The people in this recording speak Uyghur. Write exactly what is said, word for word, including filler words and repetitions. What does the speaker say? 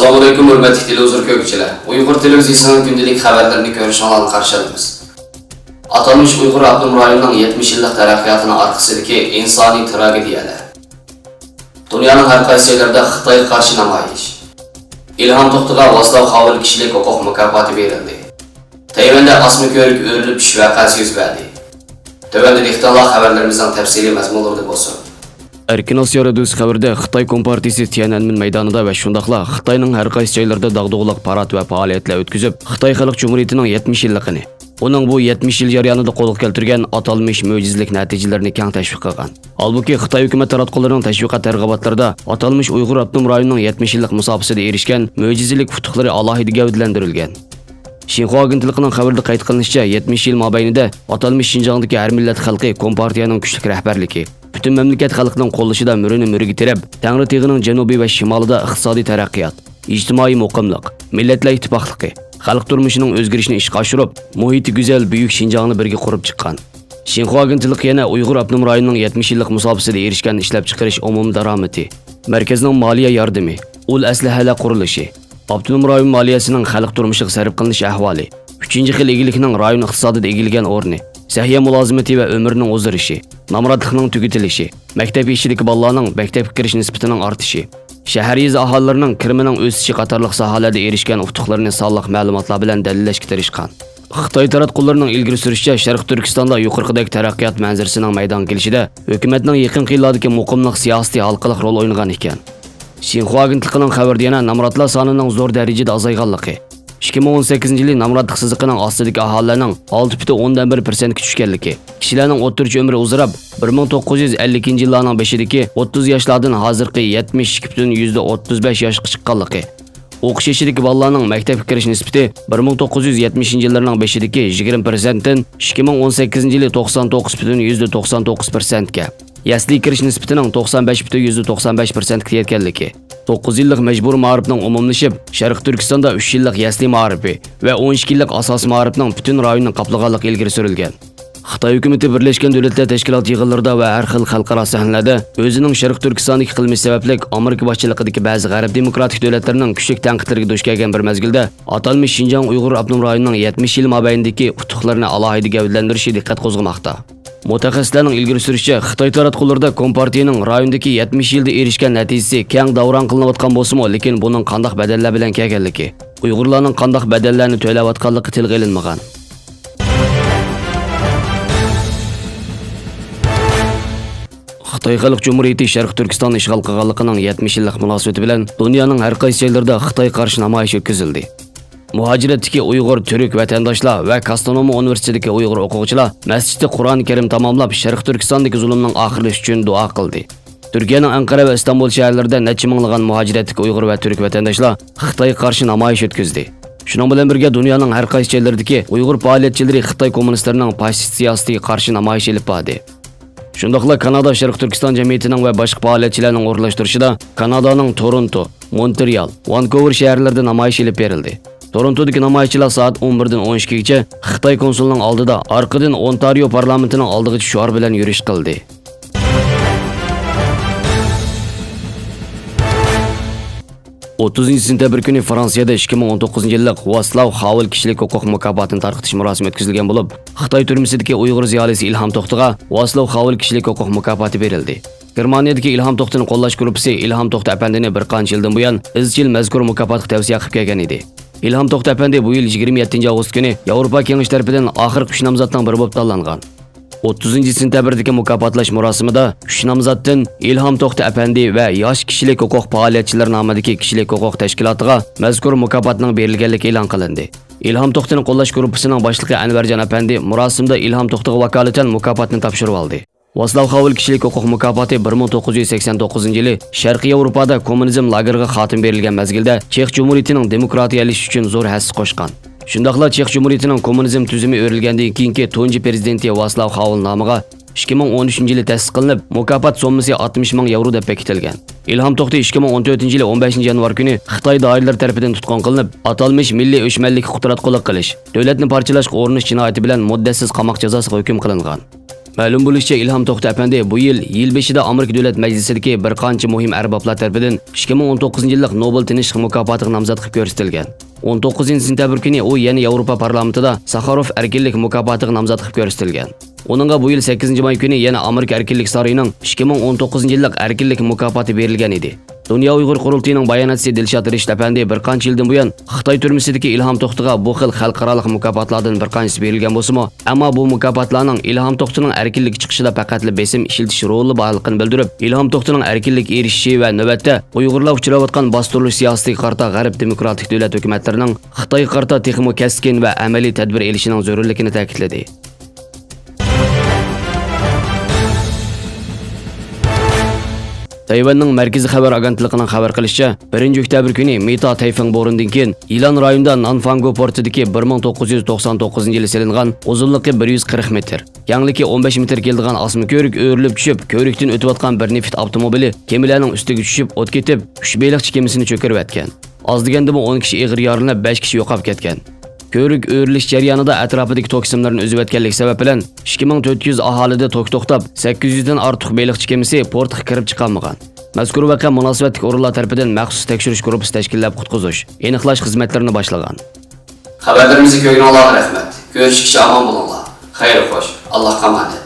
ئەسسالامۇئەلەيكۇم، ھۆرمەتلىك تېلېۋىزور كۆرگۈچىلەر. ئۇيغۇر تېلېۋىزىيىسىنىڭ كۈندىلىك خەۋەرلىرىنى كۆرۈشۈڭلارنى قارشى ئالىمىز. ئاتالمىش ئۇيغۇر ئاپتونوم رايونىنىڭ يەتمىش يىللىق تەرەققىياتىنىڭ ئارقىسىدىكى ئىنسانىي تراگېدىيەلەر. دۇنيانىڭ ھەر قايسى جايلىرىدا خىتايغا قارشى نامايىش. ئىلھام توختىغا ۋاسلاۋ خاۋېل كىشىلىك ھوقۇق مۇكاپاتى بېرىلدى. تەيۋەندە ئاسما كۆۋرۈك ئۆرۈلۈپ چۈشۈش ۋەقەسى يۈز بەردى. تۆۋەندە دىققىتىڭلار خەۋەرلىرىمىزنىڭ تەپسىلىي مەزمۇنلىرىدا بولسۇن. ئەركىن ئاسىيا رادىيوسى خەۋىرىدە خىتاي كومپارتىيىسى تيەنئەنمېن مەيدانىدا ۋە شۇنداقلا خىتاينىڭ ھەر قايسى جايلىرىدا داغدۇغىلىق پارات ۋە پائالىيەتلەر ئۆتكۈزۈپ، خىتاي خەلق جۇمھۇرىيىتىنىڭ يەتمىش يىللىقىنى، ئۇنىڭ بۇ يەتمىش يىل جەريانىدا قولغا كەلتۈرگەن ئاتالمىش مۆجىزىلىك نەتىجىلىرىنى كەڭ تەشۋىق قىلغان. ھالبۇكى، خىتاي ھۆكۈمەت تاراتقۇلىرىنىڭ تەشۋىقات تەرغىباتلىرىدا ئاتالمىش ئۇيغۇر ئاپتونوم رايونىنىڭ يەتمىش يىللىق مۇساپىسىدە ئېرىشكەن مۆجىزىلىك ئۇتۇقلىرى ئالاھىدە گەۋدىلەندۈرۈلگەن. شىنخۇا ئاگېنتلىقىنىڭ خەۋىرىدە قەيت قىلىنىشىچە، يەتمىش يىل مابەينىدە ئاتالمىش شىنجاڭدىكى ھەر مىللەت خەلقى كومپارتىيەنىڭ كۈچلۈك رەھبەرلىكى، پۈتۈن مەملىكەت خەلقىنىڭ قوللىشىدا مۈرىنى مۈرىگە تىرەپ، تەڭرىتېغىنىڭ جەنۇبى ۋە شىمالىدا ئىقتىسادىي تەرەققىيات، ئىجتىمائىي مۇقىملىق، مىللەتلەر ئىتتىپاقلىقى، خەلق تۇرمۇشىنىڭ ئۆزگىرىشىنى ئىشقا ئاشۇرۇپ، مۇھىتى گۈزەل، بۈيۈك شىنجاڭنى بىرگە قۇرۇپ چىققان. شىنخۇا ئاگېنتلىقى يەنە ئۇيغۇر ئاپتونوم رايونىنىڭ يەتمىش يىللىق مۇساپىسىدە ئېرىشكەن ئىشلەپچىقىرىش ئومۇمىي دارامىتى، مەركەزنىڭ مالىيە ياردىمى، ئۇل ئەسلىھەلەر قۇرۇلۇشى، ئاپتونوم رايون مالىيەسىنىڭ خەلق تۇرمۇشىغا سەرپ قىلىنىش ئەھۋالى، ئۈچىنچى خىل ئىگىلىكنىڭ رايون ئىقتىسادىدا ئىگىلىگەن ئورنى، سەھىيە مۇلازىمىتى ۋە ئۆمۈرنىڭ ئۇزىرىشى، نامراتلىقنىڭ تۈگىتىلىشى، مەكتەپ يېشىدىكى بالىلارنىڭ مەكتەپكە كىرىش نىسبىتىنىڭ ئارتىشى، شەھەر، يېزا ئاھالىلىرىنىڭ كىرىمىنىڭ ئۆسۈشى قاتارلىق ساھەلەردە ئېرىشكەن ئۇتۇقلىرىنى سانلىق مەلۇماتلار بىلەن دەلىللەشكە تىرىشقان. خىتاي تاراتقۇلىرىنىڭ ئىلگىرى سۈرۈشىچە، شەرقىي تۈركىستاندا يۇقىرىقىدەك تەرەققىيات مەنزىرىسىنىڭ مەيدانغا كېلىشىدە، ھۆكۈمەتنىڭ يېقىنقى يىللاردىكى مۇقىملىق سىياسىتى ھالقىلىق رول ئوينىغان ئىكەن. شىنخۇا ئاگېنتلىقىنىڭ خەۋىرىدە يەنە نامراتلار سانىنىڭ زور دەرىجىدە ئازايغانلىقى، ئىككى مىڭ ئون سەككىزىنچى يىلى نامراتلىق سىزىقىنىڭ ئاستىدىكى ئاھالىلەرنىڭ ئالتە پۈتۈن ئوندىن بىر پىرسەنتكە چۈشكەنلىكى، كىشىلەرنىڭ ئوتتۇرىچە ئۆمرى ئۇزىراپ، بىر مىڭ توققۇز يۈز ئەللىكىنچى يىللارنىڭ بېشىدىكى ئوتتۇز ياشلاردىن ھازىرقى يەتمىش ئىككى پۈتۈن يۈزدە ئوتتۇز بەش ياشقا چىققانلىقى، ئوقۇش يېشىدىكى بالىلارنىڭ مەكتەپكە كىرىش نىسبىتى بىر مىڭ توققۇز يۈز يەتمىشىنچى يىللارنىڭ بېشىدىكى يىگىرمە پىرسەنتتىن ئىككى مىڭ ئون سەككىزىنچى يىلى توقسان توققۇز پۈتۈن يۈزدە توقسان توققۇز پىرسەنتكە، يەسلىگە كىرىش نىسبىتىنىڭ توقسان بەش پۈتۈن يۈزدە توقسان بەش پىرسەنتكە يەتكەنلىكى، توققۇز يىللىق مەجبۇرىي مائارىپنىڭ ئومۇملىشىپ، شەرقىي تۈركىستاندا ئۈچ يىللىق يەسلى مائارىپى ۋە ئون ئىككى يىللىق ئاساسىي مائارىپنىڭ پۈتۈن رايونىنى قاپلىغانلىقى ئىلگىرى سۈرۈلگەن. خىتاي ھۆكۈمىتى بىرلەشكەن دۆلەتلەر تەشكىلاتى يىغىنلىرىدا ۋە ھەر خىل خەلقئارا سەھنىلەردە ئۆزىنىڭ شەرقىي تۈركىستاندىكى قىلمىشى سەۋەبلىك ئامېرىكا باشچىلىقىدىكى بەزى غەرب دېموكراتىك دۆلەتلىرىنىڭ كۈچلۈك تەنقىدلىرىگە دۇچ كەلگەن بىر مەزگىلدە، ئاتالمىش شىنجاڭ ئۇيغۇر ئاپتونوم رايونىنىڭ يەتمىش يىل مابەينىدىكى ئۇتۇقلىرىنى ئالاھىدە گەۋدىلەندۈرۈشى دىققەت قوزغىماقتا. مۇتەخەسسىسلەرنىڭ ئىلگىرى سۈرۈشىچە، خىتاي تاراتقۇلىرىدا كومپارتىيىنىڭ رايوندىكى يەتمىش يىلدا ئېرىشكەن نەتىجىسى كەڭ داۋراڭ قىلىنىۋاتقان بولسىمۇ، لېكىن بۇنىڭ قانداق بەدەللەر بىلەن كەلگەنلىكى، ئۇيغۇرلارنىڭ قانداق بەدەللەرنى تۆلەۋاتقانلىقى تىلغا ئېلىنمىغان. خىتاي خەلق جۇمھۇرىيىتى شەرقىي تۈركىستاننى ئىشغال قىلغانلىقىنىڭ يەتمىش يىللىق مۇناسىۋىتى بىلەن دۇنيانىڭ ھەر قايسى جايلىرىدا خىتايغا قارشى نامايىش ئۆتكۈزۈلدى. مۇھاجىرەتتىكى ئۇيغۇر، تۈرك ۋەتەنداشلار ۋە كاستانوما ئۇنىۋېرسىتېتىدىكى ئۇيغۇر ئوقۇغۇچىلار مەسچىتتە قۇرئان كەرىم تاماملاپ، شەرقىي تۈركىستاندىكى زۇلۇمنىڭ ئاخىرلىشىشى ئۈچۈن دۇئا قىلدى. تۈركىيەنىڭ ئەنقەرە ۋە ئىستانبۇل شەھەرلىرىدە نەچچە مىڭلىغان مۇھاجىرەتتىكى ئۇيغۇر ۋە تۈرك ۋەتەنداشلار خىتايغا قارشى نامايىش ئۆتكۈزدى. شۇنىڭ بىلەن بىرگە، دۇنيانىڭ ھەر قايسى جايلىرىدىكى ئۇيغۇر پائالىيەتچىلىرى خىتاي كوممۇنىستلىرىنىڭ فاشىست سىياسىتىگە قارشى نامايىش ئېلىپ باردى. شۇنداقلا كانادا شەرقىي تۈركىستان جەمئىيىتىنىڭ ۋە باشقا پائالىيەتچىلەرنىڭ ئورۇنلاشتۇرۇشىدا كانادانىڭ تورونتو، مونترېئال، ۋانكوۋېر شەھەرلىرىدە نامايىش ئېلىپ بېرىلدى. تورونتودىكى نامايىشچىلار سائەت ئون بىردىن ئون ئىككىگىچە خىتاي كونسۇلىنىڭ ئالدىدا، ئارقىدىن ئونتارىيو پارلامېنتىنىڭ ئالدىغىچە شوئار بىلەن يۈرۈش قىلدى. ئوتتۇزىنچى سېنتەبىر كۈنى فرانسىيەدە ئىككى مىڭ ئون توققۇزىنچى يىللىق ۋاسلاۋ خاۋېل كىشىلىك ھوقۇق مۇكاپاتىنى تارقىتىش مۇراسىمى ئۆتكۈزۈلگەن بولۇپ، خىتاي تۈرمىسىدىكى ئۇيغۇر زىيالىيسى ئىلھام توختىغا ۋاسلاۋ خاۋېل كىشىلىك ھوقۇق مۇكاپاتى بېرىلدى. گېرمانىيەدىكى ئىلھام توختىنى قوللاش گۇرۇپپىسى ئىلھام توختى ئەپەندىنى بىر قانچە يىلدىن بۇيان ئىزچىل مەزكۇر مۇكاپاتقا تەۋسىيە قىلىپ كەلگەن ئىدى. ئىلھام توختى ئەپەندى بۇ يىل يىگىرمە يەتتىنچى ئاۋغۇست كۈنى ياۋروپا كېڭىشى تەرىپىدىن ئاخىرقى ئۈچ نامزاتنىڭ بىرى بولۇپ تاللانغان. ئوتتۇزىنچى سېنتەبىردىكى مۇكاپاتلاش مۇراسىمىدا ئۈچ نامزاتتىن ئىلھام توختى ئەپەندى ۋە ياش كىشىلىك ھوقۇق پائالىيەتچىلىرى نامىدىكى كىشىلىك ھوقۇق تەشكىلاتىغا مەزكۇر مۇكاپاتنىڭ بېرىلگەنلىكى ئېلان قىلىندى. ئىلھام توختىنى قوللاش گۇرۇپپىسىنىڭ باشلىقى ئەنۋەرجان ئەپەندى مۇراسىمدا ئىلھام توختىغا ۋاكالىتەن مۇكاپاتنى تاپشۇرۇۋالدى. ۋاسلاۋ خاۋېل كىشىلىك ھوقۇق مۇكاپاتى بىر مىڭ توققۇز يۈز سەكسەن توققۇزىنچى يىلى شەرقىي ياۋروپادا كوممۇنىزم لاگېرىغا خاتىمە بېرىلگەن مەزگىلدە چېخ جۇمھۇرىيىتىنىڭ دېموكراتىيەلىشىشى ئۈچۈن زور ھەسسە قوشقان. شۇنداقلا چېخ جۇمھۇرىيىتىنىڭ كوممۇنىزم تۈزۈمى ئۆرۈلگەندىن كېيىنكى تۇنجى پىرېزىدېنتى ۋاسلاۋ خاۋېل نامىغا ئىككى مىڭ ئون ئۈچىنچى يىلى تەسىس قىلىنىپ، مۇكاپات سوممىسى ئاتمىش مىڭ ياۋرو دەپ بېكىتىلگەن. ئىلھام توختى ئىككى مىڭ ئون تۆتىنچى يىلى ئون بەشىنچى يانۋار كۈنى خىتاي دائىرىلىرى تەرىپىدىن تۇتقۇن قىلىنىپ، ئاتالمىش مىللىي ئۆچمەنلىككە قۇتراتقۇلۇق قىلىش، دۆلەتنى پارچىلاشقا ئۇرۇنۇش جىنايىتى بىلەن مۇددەتسىز قاماق جازاسىغا ھۆكۈم قىلىنغان. مەلۇم بولۇشىچە، ئىلھام توختى ئەپەندى بۇ يىل يىل بېشىدا ئامېرىكا دۆلەت مەجلىسىدىكى بىر قانچە مۇھىم ئەربابلار تەرىپىدىن ئىككى مىڭ ئون توققۇزىنچى يىللىق نوبېل تىنچلىق مۇكاپاتىغا نامزات قىلىپ كۆرسىتىلگەن. ئون توققۇزىنچى سېنتەبىر كۈنى ئۇ يەنە ياۋروپا پارلامېنتىدا ساخاروف ئەركىنلىك مۇكاپاتىغا نامزات قىلىپ كۆرسىتىلگەن. ئۇنىڭغا بۇ يىل سەككىزىنچى ماي كۈنى يەنە ئامېرىكا ئەركىنلىك سارىيىنىڭ ئىككى مىڭ ئون توققۇزىنچى يىللىق ئەركىنلىك مۇكاپاتى بېرىلگەن ئىدى. دۇنيا ئۇيغۇر قۇرۇلتىيىنىڭ باياناتچىسى دىلشات رېشىت ئەپەندى بىر قانچە يىلدىن بۇيان خىتاي تۈرمىسىدىكى ئىلھام توختىغا بۇ خىل خەلقئارالىق مۇكاپاتلاردىن بىر قانچىسى بېرىلگەن بولسىمۇ، ئەمما بۇ مۇكاپاتلارنىڭ ئىلھام توختىنىڭ ئەركىنلىككە چىقىشىدا پەقەتلا بېسىم ئىشلىتىش رولى بارلىقىنى بىلدۈرۈپ، ئىلھام توختىنىڭ ئەركىنلىككە ئېرىشىشى ۋە نۆۋەتتە ئۇيغۇرلار ئۇچراۋاتقان باستۇرۇلۇش سىياسىتىگە قارىتا غەرب دېموكراتىك دۆلەت ھۆكۈمەتلىرىنىڭ خىتايغا قارىتا تېخىمۇ كەسكىن ۋە ئەمەلىي تەدبىر ئېلىشىنىڭ زۆرۈرلۈكىنى تەكىتلىدى. تەيۋەننىڭ مەركىزىي خەۋەر ئاگېنتلىقىنىڭ خەۋەر قىلىشىچە، بىرىنچى ئۆكتەبىر كۈنى مېتا تەيفېڭ بورىنىدىن كېيىن يىلان رايونىدا نانفاڭگو پورتىدىكى بىر مىڭ توققۇز يۈز توقسان توققۇزىنچى يىلى سېلىنغان ئۇزۇنلۇقى بىر يۈز قىرىق مېتىر، كەڭلىكى ئون بەش مېتىر كېلىدىغان ئاسما كۆۋرۈك ئۆرۈلۈپ چۈشۈپ، كۆۋرۈكتىن ئۆتۈۋاتقان بىر نېفىت ئاپتوموبىلى كېمىلەرنىڭ ئۈستىگە چۈشۈپ ئوت كېتىپ، ئۈچ بېلىقچى كېمىسىنى چۆكۈرۈۋەتكەن. ئاز دېگەندىمۇ ئون كىشى ئېغىر يارىلىنىپ، بەش كىشى يوقاپ كەتكەن. كۆۋرۈك ئۆرۈلۈش جەريانىدا ئەتراپىدىكى توك سىملىرىنى ئۈزۈۋەتكەنلىكى سەۋەبى بىلەن ئىككى مىڭ تۆت يۈز ئاھالىدە توك توختاپ، سەككىز يۈزدىن ئارتۇق بېلىقچى كېمىسى پورتقا كىرىپ چىقالمىغان. مەزكۇر ۋەقە مۇناسىۋەتلىك ئورۇنلار تەرىپىدىن مەخسۇس تەكشۈرۈش گۇرۇپپىسى تەشكىللەپ قۇتقۇزۇش، ئېنىقلاش خىزمەتلىرىنى باشلىغان. خەۋەرلىرىمىزنى كۆرگىنىڭلارغا رەھمەت. كۆرۈشكىچە ئامان بولۇڭلار. خەير خوش. ئاللاھقا ئامانەت.